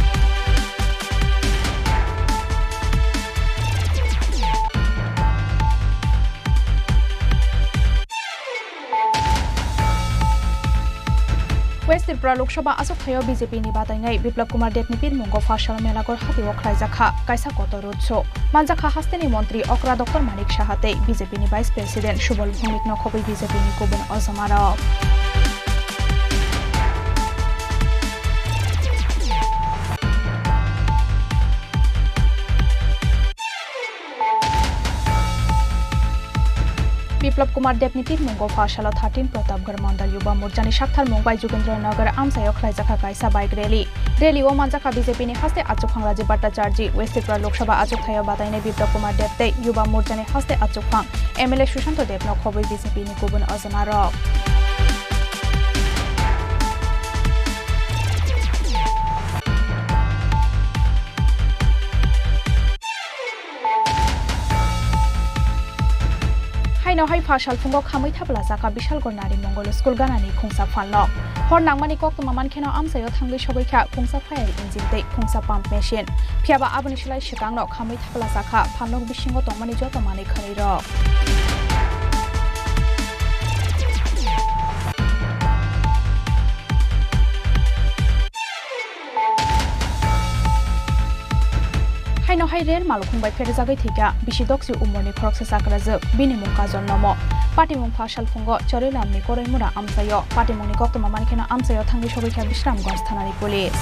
West Tripura Lok Sabha achukthayao B J P ni batainai Biplab Kumar Debni pirmungo phasalo Melagor hatio khlaijakha kaisa kotor road show. Manjakha hasteni montri okra Doctor Manik Saha tei B J P ni Vice President Subal Bhowmikno khobwi B J P ni kubun osomarok. Biplab Kumar Debni pirmungo phasalo thirteen Pratapgarh Mandal Yuba Morchani saktharmung bai Jugendra Nagar amchaio khlaijakha kaisa bike rally. Rally o manjakha B J P ni haste achukphang Rajiv Bhattacharjee, West Tripura Lok Sabha achukthayao batainai Biplab Kumar Deb tei Yuba Morchani haste achukphang M L A Sushanta Debno khobwi B J P ni kubun osomarok. Hai Tei hai pha salphungo khamwi thaplajak kha Bishalgarh Nari Mongol School ganani khungsa phalno. Hor nangmani koktwma mankheno amchaio thangwi sogwi kha khungsa fire engine tei khungsa pump machine. Phiyaba aboni slai swkangno khamwi thaplajak kha phalnok bisingo tongmani joto manwi khwnwirok. Haino hai rel malkhung bai pherjagwi thwikha bisi doksi umorni khoroksa chakrajwk, bini mung Kajol Nomo. Patimung pha salphungo Charilamni Koraimura amchaio. Patimungni koktwma mankheno amchaio thangwi sogwi kha Bisramganj thanani police.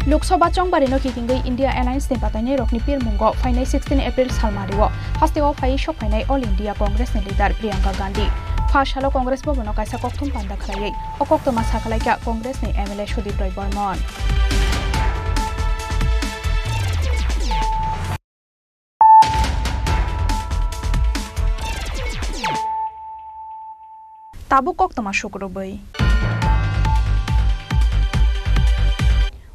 Lok Sabha chongbarino kitingwi India Alliance ni batainairokni pirmungo phainai sixteen April salmario hasteo phaiwi sokphainai All India Congress ni leader Priyanka Gandhi. Pha salo Congress bobono kaisa kokthum panda khlaiwi o koktwma sakhlaikha Congress ni M L A Sudip Roy Barman. Tabuk koktwma sukrubwi.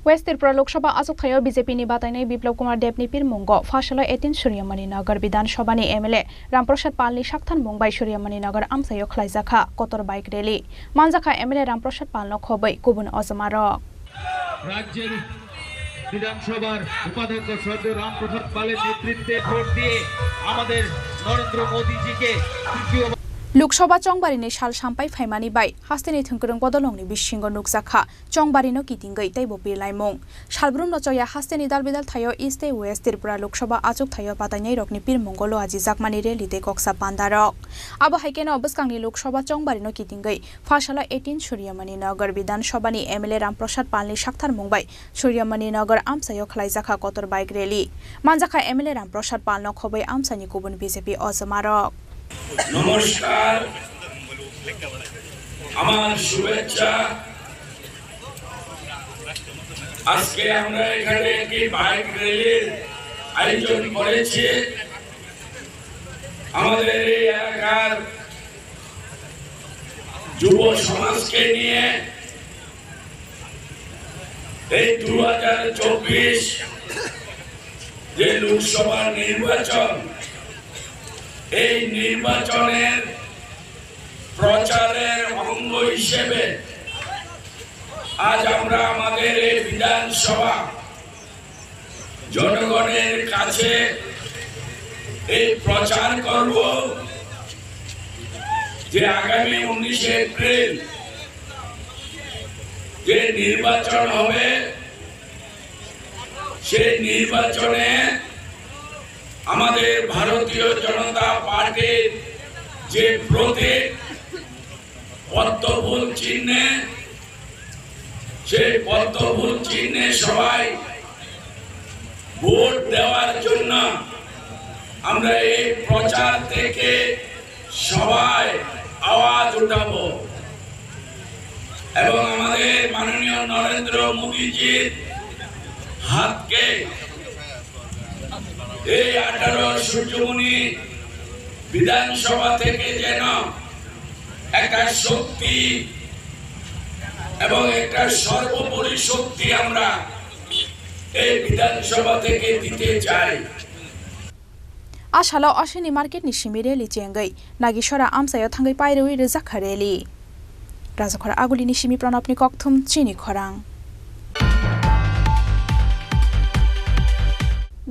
West Tripura Lok Sabha achukthai-o B J P ni batainai Biplab Kumar Deb ni pirmungo pha salo eighteen Suryamani Nagar Bidhan Sabha ni M L A Ram Prasad Pal ni saktharmung bai Suryamani Nagar amchaio khlaijakha kotor bike rally. Manjakha M L A Ram Prasad Pal no khobwi kubun ojomarok. রাজ্যের বিধানসভার উপাধ্যক্ষ শ্রদ্ধেয় রামপ্রসাদ পালের নেতৃত্বে ভোট দিয়ে আমাদের নরেন্দ্র মোদীজিকে তৃতীয় Lok Sabha chongbarini sal sampai phaimani bai hasteni thwngkwrwng bodolongni bisingo nukjakha chongbarino kitingwi teibo birlaimung. Salbrumno choya hasteni dalbidal thaio East tei West Tripura Lok Sabha achukthai-o batainairokni pirmungo loajijakmani rally tei koksa pandarok. Abo hai kheno bwskangni Lok Sabha chongbarino kitingwi pha salo eighteen Suryamani Nagar Bidhan Sabha ni M L A Ram Prasad Pal ni saktharmung bai Suryamani Nagar amchaio khlaijakha kotor bike rally. Manjakha M L A Ram Prasad Pal no khobwi amchaini kubun B J P ojomarok. নমস্কার, আমার শুভেচ্ছা। আজকে আমরা এখানে একটি বাইক র্যালির আয়োজন করেছি। আমাদের এই এলাকার যুব সমাজকে নিয়ে এই দু হাজার চব্বিশ যে লোকসভা নির্বাচন, এই নির্বাচনের প্রচারের অঙ্গ হিসেবে আজ আমরা আমাদের এই বিধানসভা জনগণের কাছে এই প্রচার করব যে আগামী উনিশে এপ্রিল যে নির্বাচন হবে, সেই নির্বাচনে আমাদের ভারতীয় জনতা পার্টির যে প্রতীক পদ্মফুল চিহ্নে, সেই পদ্মফুল চিহ্নে সবাই ভোট দেওয়ার জন্য আমরা এই প্রচার থেকে সবাই আওয়াজ উঠাবো এবং আমাদের মাননীয় নরেন্দ্র মোদীজির হাতকে এই আঠারো সূর্যমণি বিধানসভা থেকে যেন একটা শক্তি এবং একটা সর্বোপরি শক্তি আমরা এই বিধানসভা থেকে দিতে চাই। A salo Ashwini market ni simi rally chengwi Nagisora amchaio thangwi pairwi rwjakha rally. Rajakhor Aguli ni simi Pranab ni kokthum chini khorang.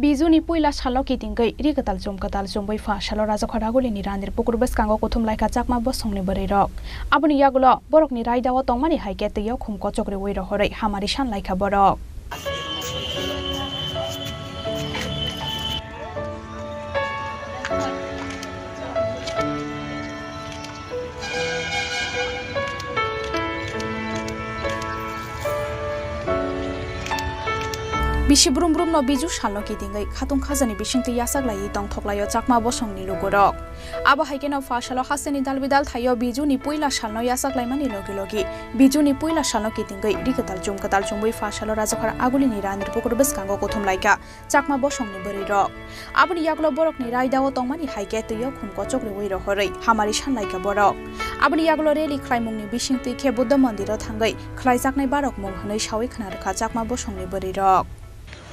Biju ni puila salo kitingwi ri kwtal chum kwtal chumwi pha salo Rajakhor Aguli ni Randir pukur bwskango kuthum laikha chakma bosongni bwrwi rok. Aboni yagulo borokni raida o tongmani hai khe twi o khum kochok rwui rohorwi hamari san laikha borok. Bisi brum brum no Biju salno kitingwi khatung khajani bisingtwi yachak laiwi tongthok laio Chakma bosongni lukurok. Abo hai kheno pha salo hasteni dal bidal thaio Biju ni puila salno yachak laimani logi logi Biju ni puila salno kitingwi ri kwtal chum kwtal chumwi pha salo Rajakhor Aguli ni Randir Pukur bwskango kuthum laikha Chakma bosongni bwrwi rok. Aboni yagulo borokni raidao tongmani hai khe twio khum kochok rwui rohorwi hamari sanlaikha borok. Aboni yagulo rally khlaimungni bisingtwi khe Buddha mondiro thangwi khlaijaknai barok mung hwnwi sawi khna rwkha Chakma bosongni bwrwi rok.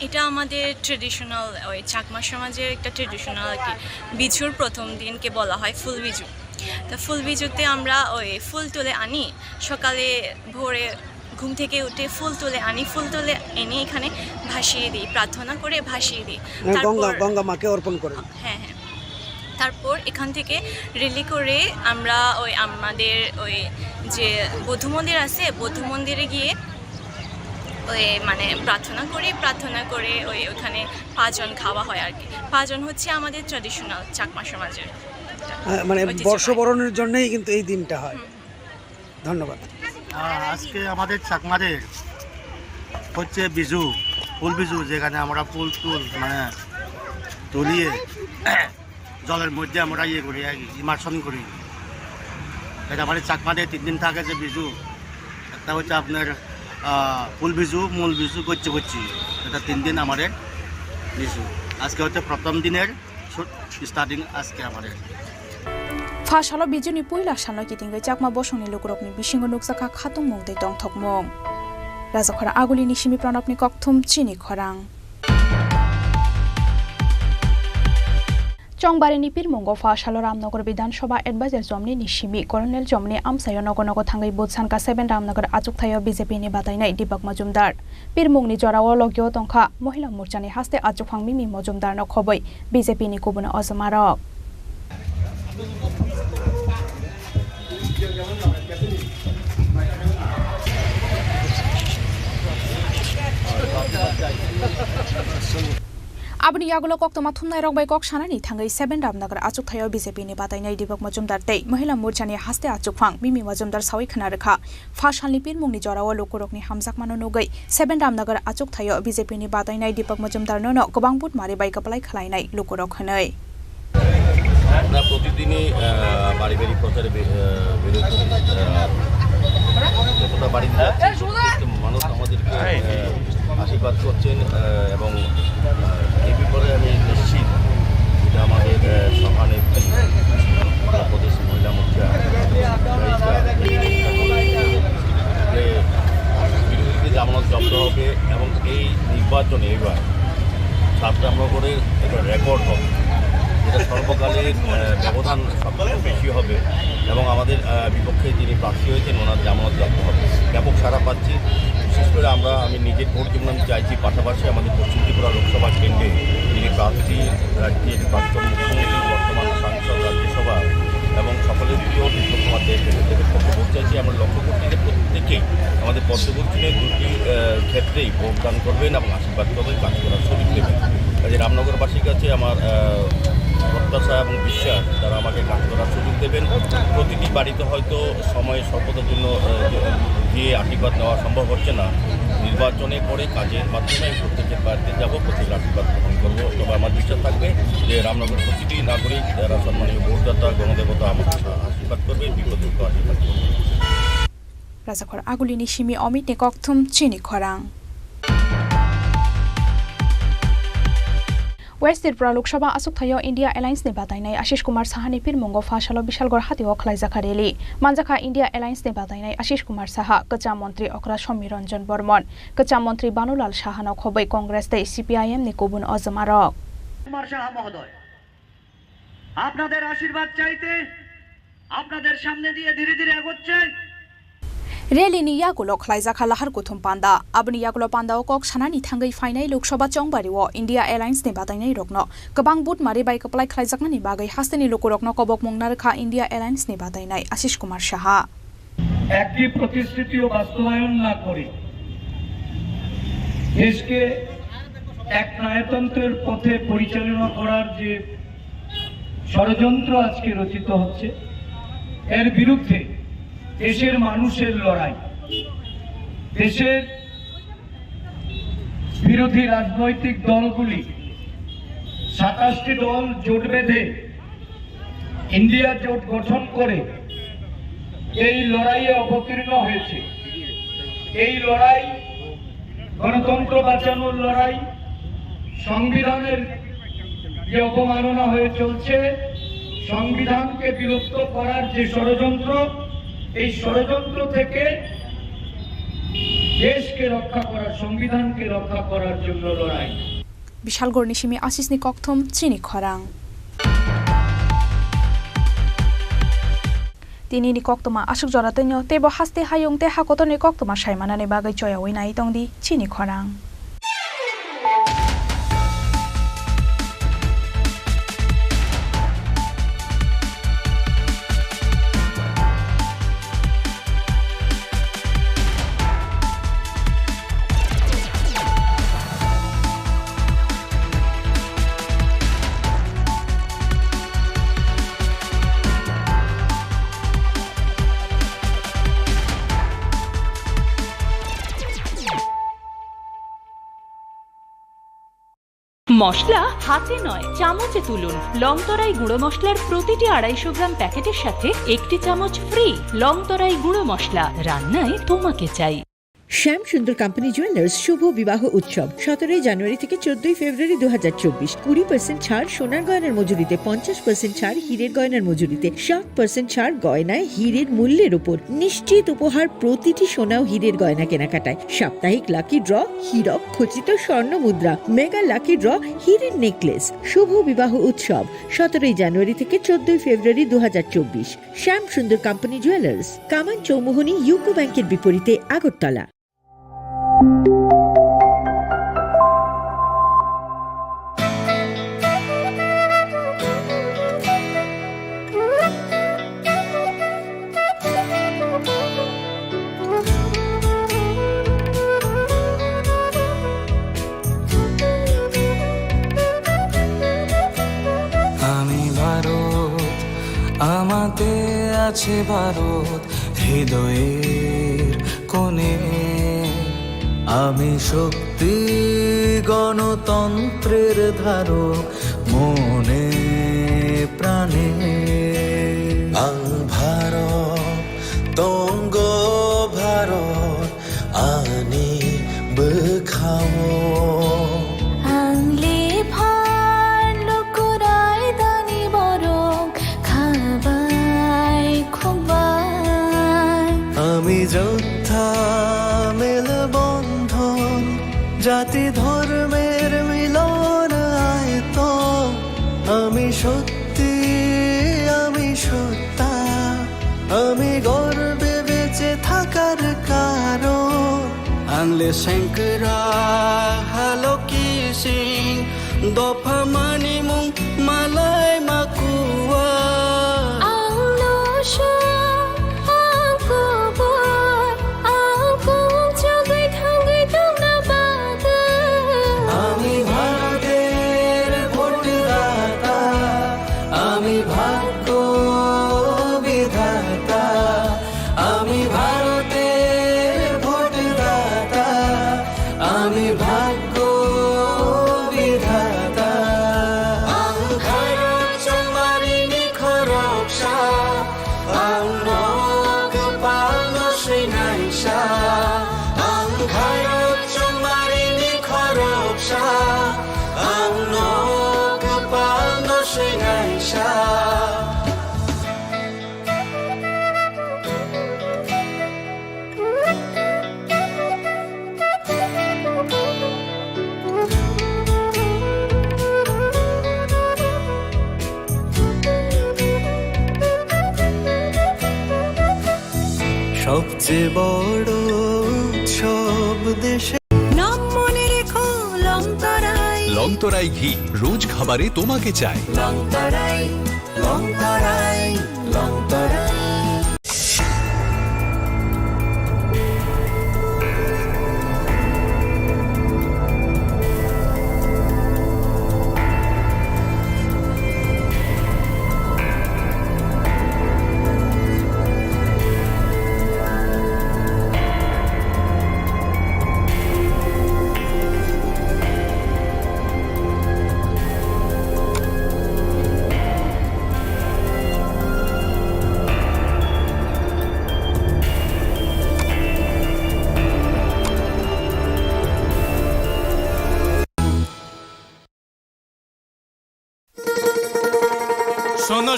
এটা আমাদের ট্রেডিশনাল, ওই চাকমা সমাজের একটা ট্রেডিশনাল আর কি। বিজুর প্রথম দিনকে বলা হয় ফুল বিজু। তো ফুল বিজুতে আমরা ওই ফুল তুলে আনি, সকালে ভোরে ঘুম থেকে উঠে ফুল তুলে আনি, ফুল তুলে এনে এখানে ভাসিয়ে দিই, প্রার্থনা করে ভাসিয়ে দিই। মানে গঙ্গা, তারপর গঙ্গা মাকে অর্পণ করেন। হ্যাঁ, হ্যাঁ। তারপর এখান থেকে র্যালি করে আমরা ওই আমাদের ওই যে বৌদ্ধ মন্দির আছে, বৌদ্ধ মন্দিরে গিয়ে ওই মানে প্রার্থনা করি, প্রার্থনা করে ওই ওখানে পাজন খাওয়া হয় আর কি। পাজন হচ্ছে আমাদের ট্র্যাডিশনাল চাকমা সমাজের একটা আহ, মানে ঐতিহ্যবাহী। বর্ষবরণের জন্যই কিন্তু এই দিনটা হয়। হুম, হুম। ধন্যবাদ। আহ, আজকে আমাদের চাকমাদের হচ্ছে বিজু, ফুল বিজু, যেখানে আমরা ফুল টুল মানে তুলিয়ে জলের মধ্যে আমরা ইয়ে করি আর কি, ইমার্শন করি। এটা মানে চাকমাদের তিন দিন থাকে যে বিজু, একটা হচ্ছে আপনার আহ, ফুল বিজু, মূল বিজু, গচ্ছি গচ্ছি, এটা তিন দিন আমাদের বিজু। আজকে হচ্ছে প্রথম দিনের স্টার্টিং আজকে আমাদের। Pha salo Bijuni puila salno kitingwi Chakma bosongni lukurokni bisingo nukjakha khatungmung tei tongthokmung. Rajakhor Agulini simi Pranabni kokthum chini khorang. Chongbarini pirmungo pha salo Ramnagar Bidhan Sabha Advisor Jomni ni simi Colonel Jomni amchaio nogo nogo thangwi bujsanka seven Ramnagar achukthaio B J P ni batainai Deepak Majumdar. Pirmungni jorao logio tongkha Mohila Morchani haste achukphang Mimi Majumdarno khobwi B J P ni kubun ojomarok. Aboni yagulo koktwma thumnairok bai kok sanani thangwi seven Ramnagar achukthaio B J P ni batainai Deepak Majumdar tei Mohila Morchani haste achukphang Mimi Majumdar sawi khna rwkha. Pha salni pirmungni jorao lukurokni hamjakmano nugwi seven Ramnagar achukthaio B J P ni batainai Deepak Majumdarno no kwbang vote mari bai kwplai khlainai lukurok hwnwi. আমরা প্রতিদিনই, আহ, বাড়ি বাড়ি প্রচারে বে-, আহ, বেরোচ্ছি। আহ, যতটা বাড়িতে যাচ্ছি, প্রত্যেকটা মানুষ আমাদেরকে, আহ, আশীর্বাদ করছেন, আহ, এবং, আহ, এই ব্যাপারে আমি নিশ্চিত, এটা আমাদের, আহ, সভানেত্রী, প্রদেশ মহিলা মোর্চা, যে বিরোধীদের জামানত জব্দ হবে এবং এই নির্বাচনে এবার সাত রামনগরের একটা রেকর্ড হবে, যেটা সর্বকালের, আহ, ব্যবধান সবচেয়ে বেশি হবে এবং আমাদের, আহ, বিপক্ষে যিনি প্রার্থী হয়েছেন ওনার জামানত জব্দ হবে। ব্যাপক সাড়া পাচ্ছি। বিশেষ করে আমরা, আমি নিজের ভোট জন্য আমি চাইছি, পাশাপাশি আমাদের পশ্চিম ত্রিপুরা লোকসভা কেন্দ্রে যিনি প্রার্থী, রাজ্যের প্রাক্তন মুখ্যমন্ত্রী, বর্তমান সাংসদ রাজ্যসভা এবং সকলের প্রিয় বিপ্লব কুমার দেব, এদের পক্ষে ভোট চাইছি। আমরা লক্ষ্য করছি যে প্রত্যেকেই আমাদের পদ্মপুর চুনে দুটি, আহ, ক্ষেত্রেই ভোটদান করবেন এবং আশীর্বাদ করবেন, কাজ করার সুযোগ দেবেন। কাজে রামনগরবাসীর কাছে আমার, আহ, প্রত্যাশা এবং বিশ্বাস, তারা আমাকে কাজ করার সুযোগ দেবেন। প্রতিটি বাড়িতে হয়তো সময় স্বল্পতার জন্য, আহ, গিয়ে আশীর্বাদ নেওয়া সম্ভব হচ্ছে না। নির্বাচনের পরে কাজের মাধ্যমে আমি প্রত্যেকের বাড়িতে যাব, প্রত্যেকের আশীর্বাদ গ্রহণ করবো। তবে আমার বিশ্বাস থাকবে যে রামনগর প্রতিটি নাগরিক, যারা সম্মানীয় ভোটদাতা, গণদেবতা আমাকে আশীর্বাদ করবে, বিপদমুক্ত আশীর্বাদ করবে। Rajakhor Agulini simi Omitni kokthum chini khorang. West Tripura Lok Sabha achukthaio India Alliance ni batainai Ashish Kumar Saha ni pirmungo pha salo Bishalgarh hatio khlaijakha rally. Manjakha India Alliance ni batainai Ashish Kumar Saha, kwcham montri okra Somi Ranjan Bormon, kwcham montri Banulal Saha no khobwi Congress tei C P I M ni kubun ojomarok. Kumar সাহা মহোদয়, আপনাদের আশীর্বাদ চাইতে আপনাদের সামনে দিয়ে ধীরে ধীরে এগোচ্ছে। Rally ni yagulo khlaijakha lahar kuthum panda. Aboni yagulo pandao kok sanani thangwi phainai Lok Sabha chongbario India Alliance ni batainai rokno kwbang vote mari bai kwplai khlaijaknani bagwi hasteni lukurokno kobokmung narwkha India Alliance ni batainai Ashish Kumar Saha. একটি প্রতিশ্রুতিও বাস্তবায়ন না করে দেশকে এক নায়তন্ত্রের পথে পরিচালনা করার যে ষড়যন্ত্র আজকে রচিত হচ্ছে, এর বিরুদ্ধে দেশের মানুষের লড়াই, দেশের বিরোধী রাজনৈতিক দলগুলি সাতাশটি দল জোট বেঁধে ইন্ডিয়া জোট গঠন করে এই লড়াইয়ে অবতীর্ণ হয়েছে। এই লড়াই গণতন্ত্র বাঁচানোর লড়াই, সংবিধানের যে অবমাননা হয়ে চলছে, সংবিধানকে বিলুপ্ত করার যে ষড়যন্ত্র, এই ষড়যন্ত্র থেকে দেশকে রক্ষা করার, সংবিধানকে রক্ষা করার জন্য লড়াই। Bishalgarhni simi Asisni kokthum chini khorang. Tinini koktwma aswk jora twino teibo haste hayung tei hakotorni koktwma saimanani bagwi choyaui nai tongdi chini khorang. মশলা হাতে নয়, চামচে তুলুন। লংতরাই গুঁড়ো মশলার প্রতিটি আড়াইশো গ্রাম প্যাকেটের সাথে একটি চামচ ফ্রি। লংতরাই গুঁড়ো মশলা, রান্নায় তোমাকে চাই। শ্যাম সুন্দর কোম্পানি জুয়েলার্স শুভ বিবাহ উৎসব সতেরোই জানুয়ারি থেকে চোদ্দই ফেব্রুয়ারি দু হাজার চব্বিশ। কুড়ি পার্সেন্ট ছাড় সোনার গয়নার মজুরিতে, পঞ্চাশ পার্সেন্ট ছাড় হীরের গয়নার মজুরিতে, সাত পার্সেন্ট ছাড় গয়নায় হীরের মূল্যের উপর। নিশ্চিত উপহার প্রতিটি সোনা ও হীরের গয়না কেনাকাটায়। সাপ্তাহিক লাকি ড্র, হীরক খচিত স্বর্ণ মুদ্রা, মেগা লাকি ড্র, হীরের নেকলেস। শুভ বিবাহ উৎসব সতেরোই জানুয়ারি থেকে চোদ্দই ফেব্রুয়ারি দু হাজার চব্বিশ। শ্যাম সুন্দর কোম্পানি জুয়েলার্স, কামান চৌমুহনী ইউকো ব্যাংকের বিপরীতে, আগরতলা। আমি ভারত, আমাতে আছে ভারত হৃদয়ের কোণে। আমি শক্তি, গণতন্ত্রের ধারক মনে প্রাণে। Ang Bharat, tonggo Bharat, ani bwkhao. Ang lephar lukurai dani borok khabai khukbai. Ami jotha melbondhon, jati dhormer milon aito. Ami sot সত্যি আমি সত্তা, আমি গর্বে বেঁচে থাকার কারণ। Ang le sengkra haloki sing, dopha mani mung malai makua. Ang no sha, ang kubur, ang kung chagui thangui tongna badu. আমি ভারতের ভোটদাতা, আমি ভাগ্য বিধাতা, আমি ভারতের ভোটদাতা, আমি ভাগ্য বিধাতা। Ang Bharat chongmarini khoroksa, ang no kwpal no swinaisa. Ang Bharat chongmarini khoroksa, ang no kwpal no swinaisa. সবচেয়ে বড় উৎসব দেশে। নাম মনে রেখো, লংতরাই। লংতরাই ঘি, রোজ খাবারে তোমাকে চাই। লংতরাই, লংতরাই, লংতরাই।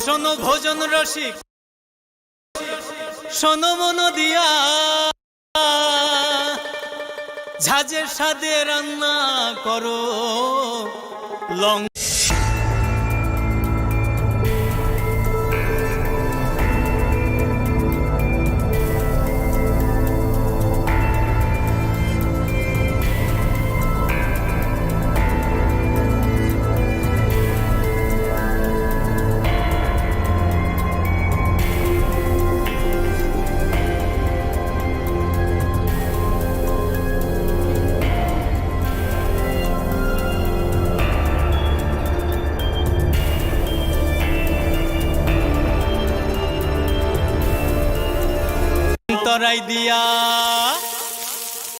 শোনো ভোজন রসিক, শোনো মন দিয়া, ঝাঁঝের স্বাদে রান্না করো লং। Torai dia.